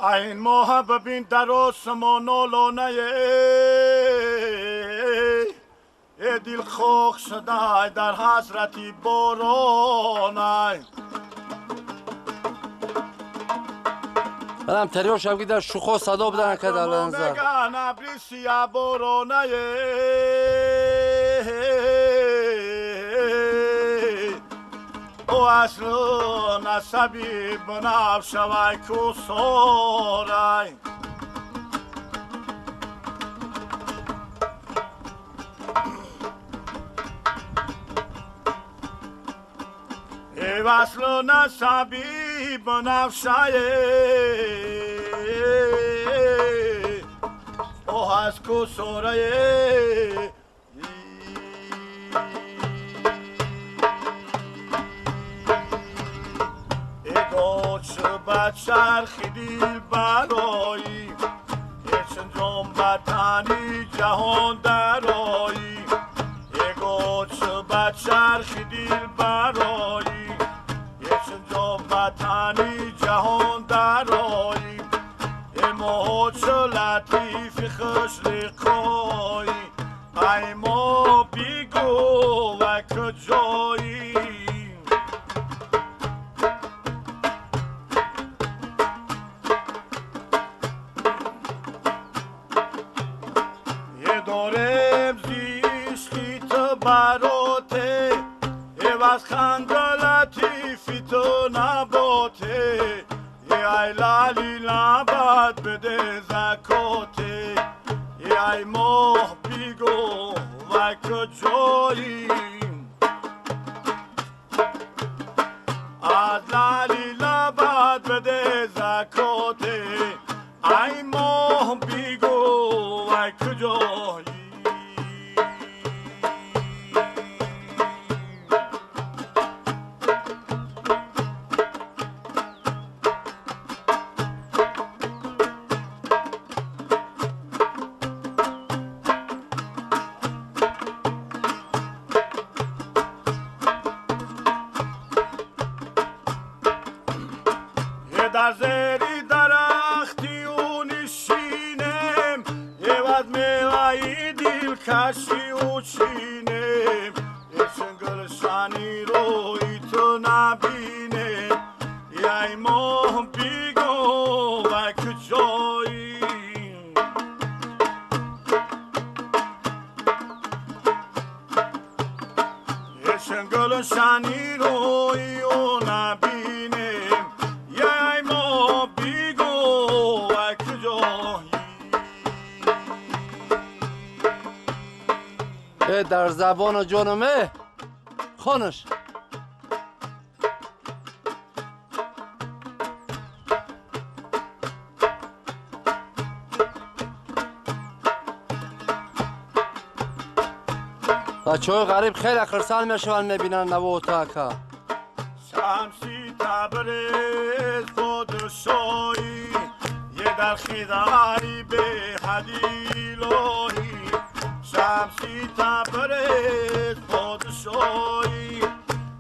این ماه ببین در آسمان آلانه ای دل خوش شده در حسرتی بارانه. منم تریوش هم که در شوخو صدا بدن که در لنزر میگن ابری سیاه بارانه او اصل نسبی بنفشه وای کوسارای. ای وصل نسبی بنفشه او از کوسارای. چرخی دیل برایی یه جام بطنی جهان درایی یه چه بچرخی دیل برایی یه جام بطنی جهان درایی یه ماه چه لطیفی خوش لقایی ای ما بیگو و کجایی. دارم زیشتی تو براته از خنده لطیفی تو نباته یه ای لالی لبت بده زکاته یه ای ماه بیگو و کجایی از لالی لبت بده زکاته ای ماه بیگو و کجایی. در زیر درختی او نشینم یه وقت میوه‌ی دلکشی او چینم یه گلشنی روی تو نبینم یه ماه بیگو و کجایی. یه گلشنی روی او نبینم در زبان جانمه خانش. بچه های غریب خیلی خرسان میشون میبینن نوا تاکا. شمسی تبریز پادشاهی یه در خدایی به حدیلوهی شمسی تبریز پادشاهی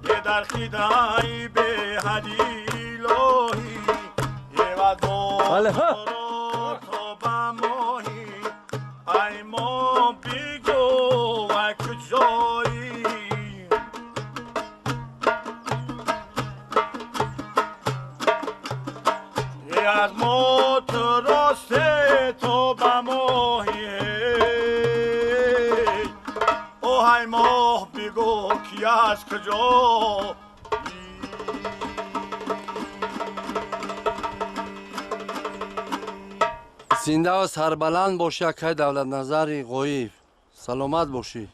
یه در خدایی به حدیلوهی یه وقت تا به ماهی ای ما بیگو و کجایی. از ما تو راسته تا به ماهی ای ماه بگو کی از کجا. زنده و سربلند باشی اکای دولت نظری غایب، سلامت باشی.